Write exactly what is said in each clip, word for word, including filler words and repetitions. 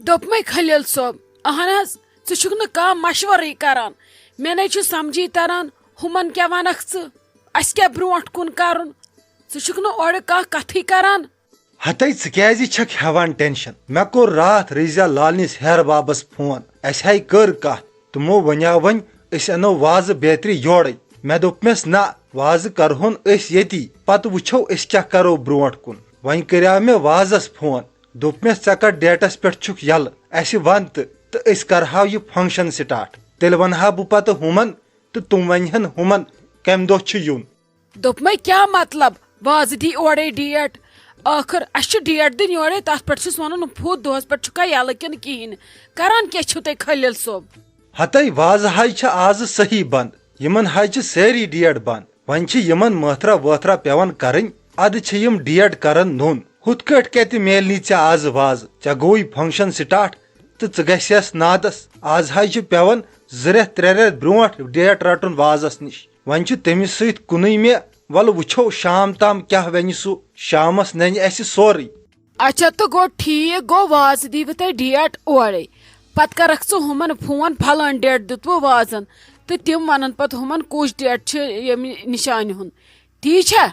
دوٚپمَے خلیل صٲب، اہن حظ، ژٕ چھُکھ نہٕ کانٛہہ مشورٕے کران۔ مےٚ نے چھُ سمجھی تران، ہُمن کیٛاہ ونکھ ژٕ، اسہِ کیٛاہ برونٛٹھ کُن کرُن؟ ژٕ چھُکھ نہٕ اورٕ کانٛہہ کتھٕے کران۔ ہتے، ژٕ کیازِ چھکھ ہیوان ٹینشن؟ مےٚ کوٚر راتھ رضیہ لالنِس ہیرٕ بابس فون، اسہِ ہاے کٔر کتھ۔ تِمو ونیاو وۄنۍ أسۍ انو وازٕ بیترِ یورے۔ مےٚ دوٚپمس، نہ، وازٕ کرہون أسۍ ییٚتی، پتہٕ وٕچھو أسۍ کیٛاہ کرو برونٛٹھ کُن۔ وۄنۍ کریاو مےٚ وازس فون، دوٚپمس، ژےٚ کتھ ڈیٹس پٮ۪ٹھ چھُکھ یلہٕ، اسہِ ون تہٕ، تہٕ أسۍ کرہاو یہِ فنکشن سٹارٹ۔ تیٚلہِ ونہٕ ہا بہٕ پتہٕ ہُمن، تہٕ تِم ونہن ہُمن کمہِ دۄہ چھُ یُن۔ دوٚپمَے، کیٛاہ مطلب؟ وازٕ دی اورَے ڈیٹ۔ ٲخٕر اَسہِ چھُ ڈیٹ دیُن یورَے، تَتھ پٮ۪ٹھ چھُس وَنُن، فُد دۄہَس پٮ۪ٹھ چھُکھا یَلہٕ کِنہٕ کِہیٖنۍ؟ کَران کیٛاہ چھِو تُہۍ خلیل صٲب؟ ہَتَے، وازٕ ہَے چھِ آزٕ صحیح بنٛد۔ یِمَن ہَے چھِ سٲری ڈیٹ بنٛد۔ وۄنۍ چھِ یِمَن مٲتھرا وٲتھرا پٮ۪وان کَرٕنۍ۔ اَدٕ چھِ یِم ڈیٹ کَران نوٚن۔ ہُتھ کٲٹھۍ کَتہِ میلنی ژےٚ آزٕ وازٕ؟ ژےٚ گوٚوُے فنکشن سٹارٹ تہٕ ژٕ گژھِ یَس نادَس۔ آز ہَے چھِ پٮ۪وان زٕ رٮ۪تھ ترٛےٚ رٮ۪تھ برونٛٹھ ڈیٹ رَٹُن وازَس نِش۔ وۄنۍ چھُ تٔمِس سۭتۍ کُنُے مےٚ، وَلہٕ وٕچھو شام تام کیٛاہ وَنہِ سُہ، شامَس نَنہِ اَسہِ سورُے۔ اچھا، تہٕ گوٚو ٹھیٖک، گوٚو وازٕ دیٖوٕ تۄہہِ ڈیٹ اورَے، پَتہٕ کَرَکھ ژٕ ہُمَن فون، پھلٲنۍ ڈیٹ دیُتوُ وازَن، تہٕ تِم وَنَن پَتہٕ ہُمَن کُس ڈیٹ چھُ ییٚمہِ نِشانہِ ہُنٛد، تی چھا؟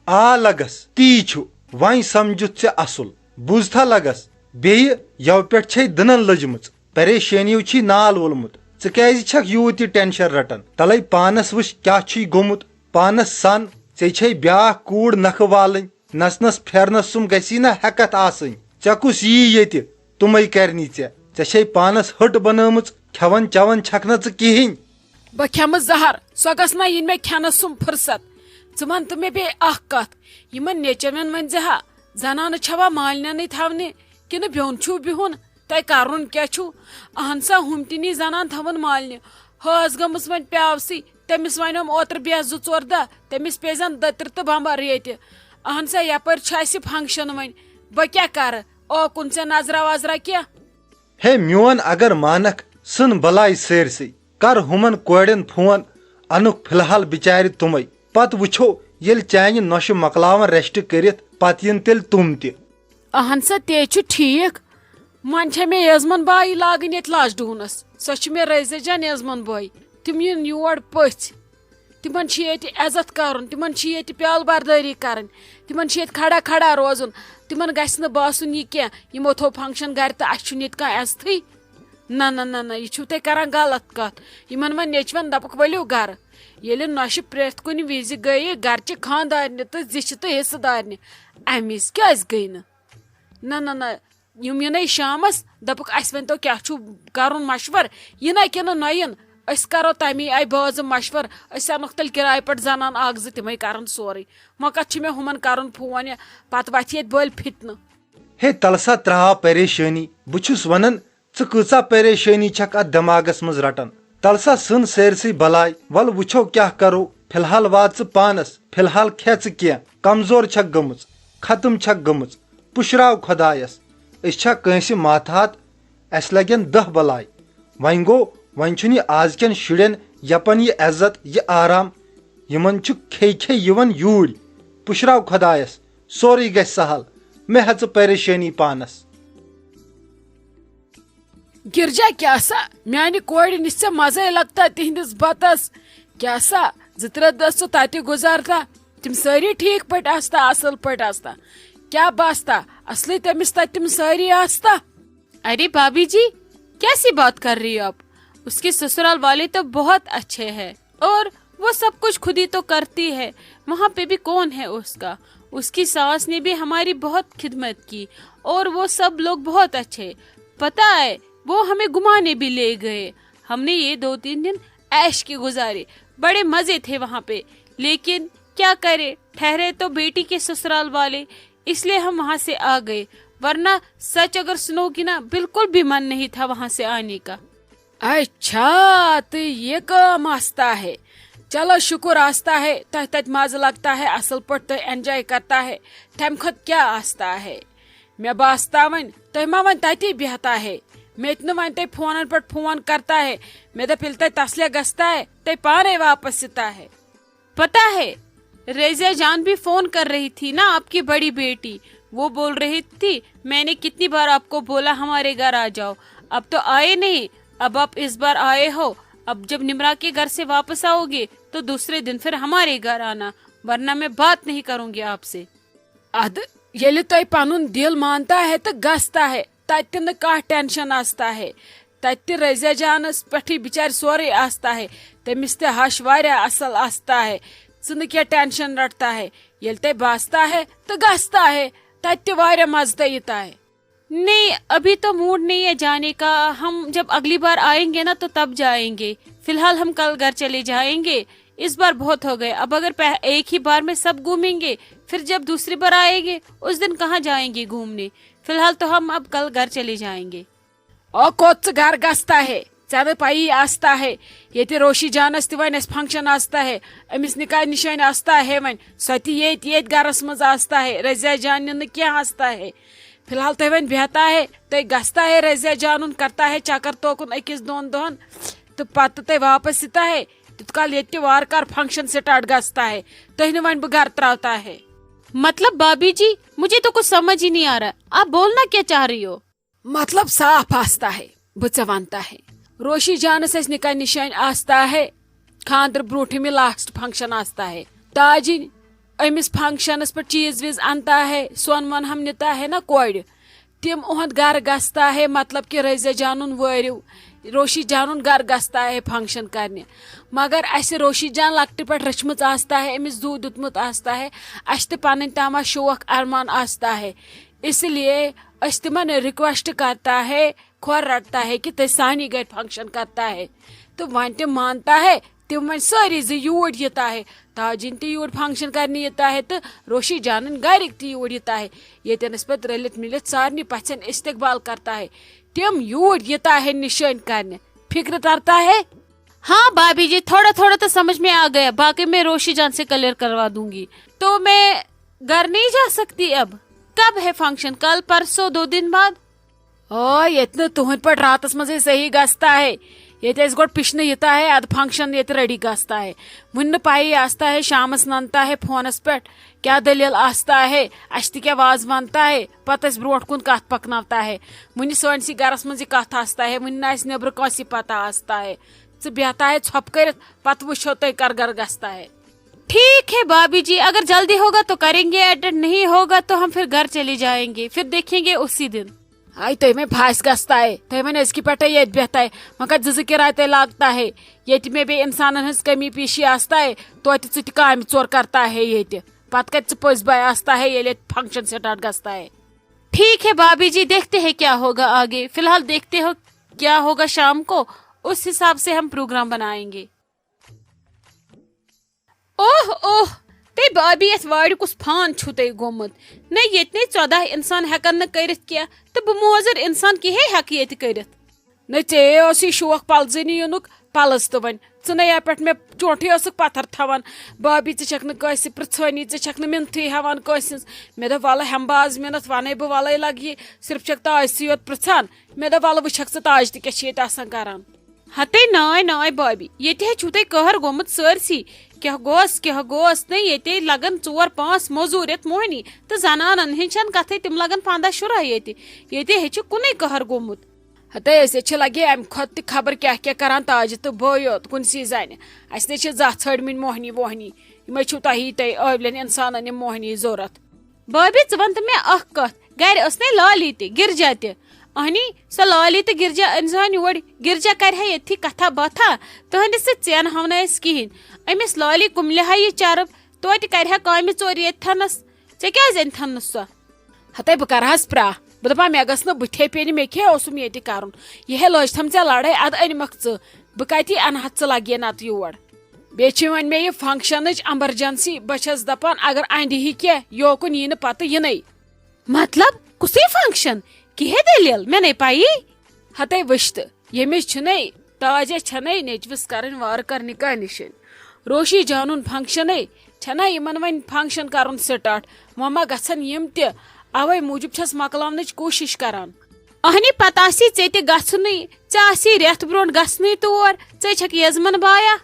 آ لَگَس، تی چھُ، وۄنۍ سَمجُتھ ژےٚ اَصٕل، بوٗزتھا لَگَس، بیٚیہِ یَوٕ پٮ۪ٹھ چھے دٕنَن لٔجمٕژ۔ پریشٲنیو چھی نال وولمُت۔ ژٕ کیازِ چھکھ یوٗت یہِ ٹینشن رٹان؟ تلے پانس وٕچھ کیٛاہ چھُے گوٚمُت۔ پانس سن، ژےٚ چھے بیاکھ کوٗر نکھٕ والٕنۍ۔ نژنس پھیرنس سُم گژھی نہ ہٮ۪کتھ آسٕنۍ۔ ژےٚ کُس یی ییٚتہِ؟ تِمے کرنی ژےٚ۔ ژےٚ چھے پانس ۂٹ بنٲومٕژ۔ کھٮ۪وان چٮ۪وان چھکھ نہ ژٕ کِہیٖنۍ۔ بہٕ کھٮ۪مہٕ زہر، سۄ گژھ نہ یِنۍ مےٚ کھٮ۪نس سُم فرصت۔ ژٕ ون تہٕ مےٚ بیٚیہِ اکھ کتھ، یِمن نیچوٮ۪ن ؤنۍ زِ ہا، زنانہٕ چھوا مالنٮ۪نٕے تھاونہِ کِنہٕ بیوٚن چھُو بِہُن؟ تۄہہِ کرُن کیٛاہ چھُو؟ اہن سا، ہُم تہِ نی زنان تھاوُن مالنہِ۔ ہٲس گٔمٕژ وۄنۍ پیاوسٕے، تٔمِس ونیوم اوترٕ بیٚیہِ زٕ ژور دۄہ، تٔمِس پیزن دٔتٕر تہٕ بمبر ییٚتہِ۔ اہن سا، یپٲرۍ چھُ اسہِ فنکشن وۄنۍ، بہٕ کیٛاہ کرٕ؟ اوکُن ژےٚ نظرا وظرا کینٛہہ؟ ہے میون، اگر مانکھ، ژھٕن بلاے سٲرسٕے۔ کر ہُمن کورٮ۪ن فون، انُکھ فی الحال بچارِ تِمے۔ پتہٕ وٕچھو، ییٚلہِ چانہِ نۄشہِ مۄکلاون ریسٹ کٔرِتھ، پتہٕ یِن تیٚلہِ تِم تہِ۔ اہن سا، تے چھُ ٹھیٖک۔ وۄنۍ چھےٚ مےٚ یزمن بایی لاگٕنۍ ییٚتہِ لش ڈوٗنس۔ سۄ چھِ مےٚ رٔزیہ جان یزمن بٲے۔ تِم یِن یور پٔژھۍ۔ تِمن چھِ ییٚتہِ عزت کرُن، تِمن چھِ ییٚتہِ پیالہٕ بردٲری کرٕنۍ، تِمن چھِ ییٚتہِ کھڑا کھڑا روزُن۔ تِمن گژھِ نہٕ باسُن یہِ کینٛہہ، یِمو تھوٚو فنکشن گرِ تہٕ اسہِ چھُنہٕ ییٚتہِ کانٛہہ عزتھٕے۔ نہ، نہ، نہ، نہ، یہِ چھِو تُہۍ کران غلط کتھ۔ یِمن وۄنۍ نیٚچوٮ۪ن دپُکھ، ؤلِو گرٕ۔ ییٚلہِ نۄشہِ پرٛٮ۪تھ کُنہِ وِزِ گٔیہِ گرچہِ خانٛدارنہِ تہٕ زِچھِ تہٕ حصہٕ دارنہِ، اَمہِ وِزِ کیٛازِ گٔے نہٕ؟ نہ، نہ، نہ، یِم یِنَے شامَس، دَپُکھ، "اَسہِ ؤنۍتو، کیٛاہ چھُو کَرُن مَشوَر؟ یِنہ کِنہٕ نہ یِن؟ أسۍ کَرو تَمی آیہِ بازٕ مَشوَر، أسۍ اَنوکھ تیٚلہِ کِراے پٮ۪ٹھ زَنان اَکھ زٕ، تِمَے کَرَن سورُے۔ وۄنۍ کَتھ چھِ مےٚ ہُمَن کَرُن فون یا پَتہٕ وَتھِ ییٚتہِ بٔلۍ فِتنہٕ؟" ہے تَلہٕ سا، ترٛاو پریشٲنی، بہٕ چھُس وَنان، ژٕ کۭژاہ پریشٲنی چھَکھ اَتھ دٮ۪ماغَس منٛز رَٹان؟ تَلہٕ سا، ژھٕن سٲرسٕے بَلاے، وَلہٕ وٕچھو کیٛاہ کَرو۔ فی الحال وات ژٕ پانَس، فی الحال کھےٚ ژٕ کینٛہہ، کمزور چھَکھ گٔمٕژ، ختم چھَکھ گٔمٕژ۔ پُشراو خۄدایَس، أسۍ چھا کٲنٛسہِ ماتحت؟ اَسہِ لَگن دَہ بَلاے۔ وۄنۍ گوٚو، وۄنۍ چھُنہٕ یہِ آزکٮ۪ن شُرٮ۪ن یَپَن یہِ عزت، یہِ آرام۔ یِمَن چھُ کھے کھے یِوان یوٗرۍ۔ پُشراو خۄدایَس، سورُے گژھِ سہل۔ مےٚ ہیٚژٕ پریشٲنی پانَس۔ گرجا، کیٛاہ سا؟ میانہِ کورِ نِش ژےٚ مزے لگتا تِہنٛدِس بتس۔ کیٛاہ سا؟ زٕ ترٛےٚ دۄہ ژٕ تتہِ گُزارتا، تِم سٲری ٹھیٖک پٲٹھۍ آستا، اصل پٲٹھۍ آستا؟ کیٛاہ باستا، اصلی تٔمِس تتہِ تِم سٲری آستا؟ अरे भाभी जी, कैसी बात कर रही हो आप? उसके ससुराल वाले तो बहुत अच्छे हैं। और वो सब कुछ खुद ही तो करती है, वहाँ पे भी कौन है उसका? उसकी सास ने भी हमारी बहुत खिदमत की और वो सब लोग बहुत अच्छे। पता है, वो हमें घुमाने भी ले गए। हमने ये दो तीन दिन ऐश के गुजारे, बड़े मज़े थे वहाँ पे। लेकिन क्या करें, ठहरे तो बेटी के ससुराल वाले, इसलिए हम वहाँ से आ गए, वरना सच अगर सुनोगी ना, बिल्कुल भी मन नहीं था वहाँ से आने का। اچھا، تو یہ کٲم آستا ہے۔ چلو، شکر آستا ہے، تۄہہِ تتہِ مزٕ لگتا ہے، اصل پٲٹھۍ تُہۍ انجوائے کرتا ہے، تمہِ کھۄتہٕ کیٛاہ آستا ہے؟ مےٚ باستا وۄنۍ، تُہۍ ما وۄنۍ تتی بیہتا ہے؟ مےٚ تہِ نہٕ وۄنۍ تۄہہِ فونن پٮ۪ٹھ فون کرتا ہے۔ مےٚ دوٚپ، ییٚلہِ تۄہہِ تسلے گژھتا ہے، تُہۍ پانے واپس یِتا ہے۔ पता है, रेजिया जान भी फोन कर रही थी ना, आपकी बड़ी बेटी। وہ بول رہی تھی، میں نے کتنی بار آپ کو بولا ہمارے گھر آ جاؤ، اب تو آئے نہیں۔ اب آپ اس بار آئے ہو، اب جب نمرا کے گھر سے واپس آؤ گے تو دوسرے دن پھر ہمارے گھر آنا، ورنہ میں بات نہیں کروں گی آپ سے۔ ادٕ ییٚلہِ تۄہہِ پنُن دِل مانتا ہے تہٕ گژھتا ہے، تتہِ تہِ نہٕ کانٛہہ ٹینشن آستا ہے، تتہِ تہِ رضیہ جانس پٮ۪ٹھٕے بِچارِ سورُے آستا ہے، تٔمِس تہِ ہش واریاہ اصل آستا ہے، ژٕ نہٕ کینٛہہ ٹینشن رٹتا ہے، ییٚلہِ تۄہہِ باستا ہے تہٕ گژھتا ہے، تتہِ تہِ واریاہ مزٕ تہٕ یِتا ہے۔ نہیں، ابھی تو موڈ نہیں ہے جانے کا، ہم جب اگلی بار آئیں گے نا تو تب جائیں گے، فی الحال ہم کل گھر چلے جائیں گے، اس بار بہت ہو گئے، اب اگر پہ-، ایک ہی بار میں سب گھومیں گے، پھر جب دوسری بار آئیں گے اس دن کہاں جائیں گے گھومنے، فی الحال تو ہم اب کل گھر چلے جائیں گے۔ او کوٚت ژٕ گھر گژھتا ہے؟ ژےٚ نہٕ پَیی آستا ہے، ییٚتہِ روشی جانَس تہِ وۄنۍ اَسہِ فنکشن آستا ہے، أمِس نِکاح نِشٲنۍ آستا ہے وۄنۍ، سۄ تہِ ییٚتہِ ییٚتہِ گرس منٛز آستا ہے، رضیہ جان نہٕ کینٛہہ آستا ہے۔ فی الحال تُہۍ وۄنۍ بیٚہتا ہے، تُہۍ گژھتا ہے رضیہ جانُن کرتا ہے چکر توکُن أکِس دۄن دۄہن، تہٕ پتہٕ تُہۍ واپس یِتا ہے، تیوٗت کال ییٚتہِ تہِ وارٕ کار فنکشن سٹارٹ گژھتا ہے، تُہۍ نہٕ وۄنۍ بہٕ گرٕ تراوتا ہے۔ مطلب بابی جی، مجھے تو کچھ سمجھ ہی نہیں آ رہا، آپ بولنا کیا چاہ رہی ہو؟ مطلب صاف آستا ہے، بہٕ ژےٚ ونتا ہے۔ روشی جانس اَسہِ نِکاح نِشٲنۍ آستا ہے، خاندر برونٹھٕے مےٚ لاسٹ فنکشن آستا ہے۔ تاجِن أمِس فنکشنس پٮ۪ٹھ چیٖز ویٖز انتا ہے، سۄن وۄن ہم نِتا ہے نا کورِ۔ تِم اُہُنٛد گرٕ گژھتا ہے، مطلب کہِ رضیہ جانُن وٲرِو، روشی جانُن گرٕ گژھتا ہے فنکشن کرنہِ۔ مگر اَسہِ روشی جان لۄکٹہِ پٮ۪ٹھ رٔچھمٕژ آستا ہے، أمِس زُو دیُتمُت آستا ہے، اَسہِ تہِ پنٕنۍ تمہ شوق ارمان آستا ہے۔ اس لیے أسۍ تِمن ریکویسٹ کرتا ہے، کھۄر رٹتا ہے کہ تُہۍ سانی گرِ فنکشن کرتا ہے۔ تہٕ وۄنۍ تِم مانتا ہے، تِم وۄنۍ سٲری زِ یوٗرۍ یِتا ہے، تاجِن تہِ یوٗرۍ فنکشن کرنہِ یِتا ہے تہٕ روشی جانن گرِکۍ تہِ یوٗرۍ یِتا ہے۔ ییٚتٮ۪ن أسۍ پتہٕ رٔلِتھ مِلِتھ سارنٕے پژھٮ۪ن استقبال کرتا ہے، تِم یوٗرۍ یِتا ہے نِشٲنۍ کرنہِ۔ فکرِ ترتا ہے؟ ہاں بابی جی، تھوڑا تھوڑا تو سمجھ میں آ گیا، باقی میں روشی جان سے کلیئر کروا دوں گی۔ تو میں گھر نہیں جا سکتی اب؟ کب ہے فنکشن؟ کل، پرسوں، دو دن بعد؟ آ، ییٚتہِ نہٕ تُہنٛدۍ پٲٹھۍ راتس منٛزٕے صحیح گژھتا ہے، ییٚتہِ اَسہِ گۄڈٕ پِشنہٕ یِتا ہے، اَدٕ فنکشن ییٚتہِ ریڈی گژھتا ہے۔ وُنہِ نہٕ پَیی آستا ہے، شامس ننتا ہے فونس پٮ۪ٹھ کیٛاہ دٔلیٖل آستا ہے، اَسہِ تہِ کیٛاہ وازٕ وانتا ہے، پتہٕ اَسہِ برونٛٹھ کُن کتھ پکناوتا ہے۔ وُنہِ سٲنسٕے گرس منٛز یہِ کتھ آستا ہے، وُنہِ نہٕ اَسہِ نیٚبرٕ کٲنٛسہِ پتہ آستا ہے۔ ژٕ بیٚہتا ہے ژھۄپہٕ کٔرِتھ، پتہٕ وٕچھو تۄہہِ کر گرٕ گژھتا ہے۔ ٹھیک ہے بابی جی، اگر جلدی ہوگا تو کریں گے اٹینڈ، نہیں ہوگا تو ہم پھر گھر چلے جائیں گے، پھر دیکھیں گے اسی دن۔ آے تُہۍ وۄنۍ پھاسہِ گژھتایے، تُہۍ وۄنۍ أزکہِ پٮ۪ٹھے ییٚتہِ بیٚہتایے، وۄنۍ کتہِ زٕ زٕ کِراے تۄہہِ لاگتایے؟ ییٚتہِ مےٚ بیٚیہِ انسانن ہٕنٛز کمی پیشی آستایے، توتہِ ژٕ تہِ کامہِ ژور کرتاہے ییٚتہِ۔ پتہٕ کتہِ ژٕ پٔزۍ بٲے آستاہے ییٚلہِ ییٚتہِ فنکشن سٹارٹ گژھتایے۔ ٹھیک ہے بابی جی، دیکھتے ہیں کیا ہوگا آگے، فی الحال دیکھتے ہو کیا ہوگا شام کو، اس حساب سے ہم پروگرام بنائیں گے۔ اوہ اوہ، تُہۍ بابی یتھ وارِ کُس فان چھُو تۄہہِ گوٚمُت؟ نہ، ییٚتہِ نے ژۄداہ انسان ہٮ۪کن نہٕ کٔرِتھ کینٛہہ، تہٕ بہٕ موزر انسان کِہے ہٮ۪کہٕ ییٚتہِ کٔرِتھ۔ نہ، ژےٚ اوسُے شوق پلزٕنہِ یِنُک، پلز تہٕ وۄنۍ۔ ژٕ نے یپٮ۪ٹھ مےٚ چونٛٹھٕے ٲسٕکھ پتھر تھاوان۔ بابی، ژٕ چھکھ نہٕ کٲنٛسہِ پرژھٲنی، ژٕ چھکھ نہٕ مِنتھٕے ہٮ۪وان کٲنٛسہِ ہٕنٛز۔ مےٚ دوٚپ، ولہٕ ہٮ۪مہٕ بہٕ از مِنتھ، ونَے بہٕ، ولَے لگہِ یہِ، صرف چھکھ تاج سٕے یوت پرژھان۔ مےٚ دوٚپ، ولہٕ وٕچھکھ ژٕ تاج تہِ کیٛاہ چھِ ییٚتہِ آسان کران۔ ہتے ناے ناے بابی، ییٚتہِ ہے چھُو تۄہہِ قہر گوٚمُت سٲرسٕے۔ کیٛاہ گوس، کیٛاہ گوس نہٕ، ییٚتے لگن ژور پانٛژھ موٚزوٗر یتھ موہنی، تہٕ زنانن ہٕنٛز چھنہٕ کتھے، تِم لگن پنٛداہ شُراہ ییٚتہِ۔ ییٚتہِ ہے چھُ کُنُے قہر گوٚمُت۔ ہتے أسۍ ہے چھِ لگے امہِ کھۄتہٕ تہِ خبر کیٛاہ کیٛاہ کران تاجہِ تہٕ بٲے یوت کُنسٕے زنہِ۔ اسہِ نے چھِ زاتھ ژھٲڑمٕتۍ موہنی ووہنی۔ یِمے چھِو تۄہی تۄہہِ ٲولٮ۪ن انسانن یِم موہنی ضوٚرتھ۔ بابی، ژٕ وَن تہٕ مےٚ اَکھ کَتھ، گَرِ ٲس نے لالی تہِ، گِرجا تہِ؟ اَہنی، سۄ لالی تہٕ گِرجا أنۍ زِہون یور، گِرجا کَرِ ہا ییٚتھی کَتھا باتھا، تُہٕنٛدِ سۭتۍ ژینہٕ ہاو نہٕ أسۍ کِہیٖنۍ۔ أمِس لالی کُملہِ ہا یہِ چرٕب، توتہِ کَرِ ہا کامہِ ژور ییٚتہِ تھَنَس، ژےٚ کیٛازِ أنۍ تھَنَس سۄ؟ ہتے بہٕ کَرٕ ہَس پرٛاہ، بہٕ دَپان مےٚ گٔژھ نہٕ بٕتھے پیٚنہِ، مےٚ کیٛاہ اوسُم ییٚتہِ کَرُن؟ یہِ ہے لٲج تھَم ژےٚ لَڑٲے، اَدٕ أنۍمَکھ ژٕ، بہٕ کَتی اَنہٕ ہا ژٕ لَگہِ نَتہٕ یور۔ بیٚیہِ چھِ وۄنۍ مےٚ یہِ فنکشنٕچ ایمرجنسی، بہٕ چھَس دَپان اگر اَندِ ہی کینٛہہ یوکُن یی نہٕ پَتہٕ یِنَے۔ مطلب کُسٕے فنکشن؟ کیٛاہ دٔلیٖل؟ مےٚ نے پَیی۔ ہتے وٕچھ تہٕ، ییٚمِس چھُنَے تاجہ چھَنَے نیٚچوِس کَرٕنۍ وارٕ کَر نِکاح نِشٲنۍ۔ روشی جانُن فنکشنَے، چھَنہ یِمَن وۄنۍ فنکشن کَرُن سٹارٹ؟ وۄنۍ ما گژھن یِم تہِ؟ اَوَے موٗجوٗب چھَس مۄکلاونٕچ کوٗشِش کَران۔ اَہنی پَتہٕ آسی ژےٚ تہِ گژھُنٕے، ژےٚ آسی رٮ۪تھ برونٛٹھ گژھنٕے تور، ژےٚ چھَکھ یزمن بایا۔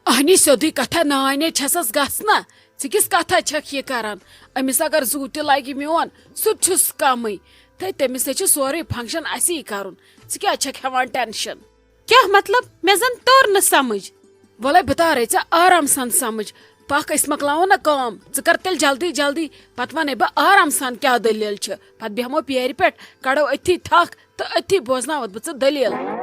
اہنی سیوٚدُے کتھا نانۍ چھسس گژھنا، ژٕ کِژھ کتھا چھکھ یہِ کران؟ أمِس اگر زُو تہِ لگہِ میون، سُہ تہِ چھُس کمٕے۔ تہٕ تٔمِس تہِ چھُ سورُے function اسی کرُن۔ ژٕ کیٛازِ چھکھ ہٮ۪وان tension؟ کیٛاہ مطلب؟ مےٚ زن توٚر نہٕ سمجھ۔ وَلَے بہٕ تارے ژےٚ آرام سان سمجھ۔ پکھ، أسۍ مۄکلاوو نا کٲم۔ ژٕ کر تیٚلہِ جلدی جلدی، پتہٕ ونے بہٕ آرام سان کیٛاہ دٔلیٖل چھِ۔ پتہٕ بیٚہمو پیرِ پٮ۪ٹھ، کڑو أتھی تھکھ تہٕ أتھی بوزناوتھ بہٕ ژٕ دٔلیٖل۔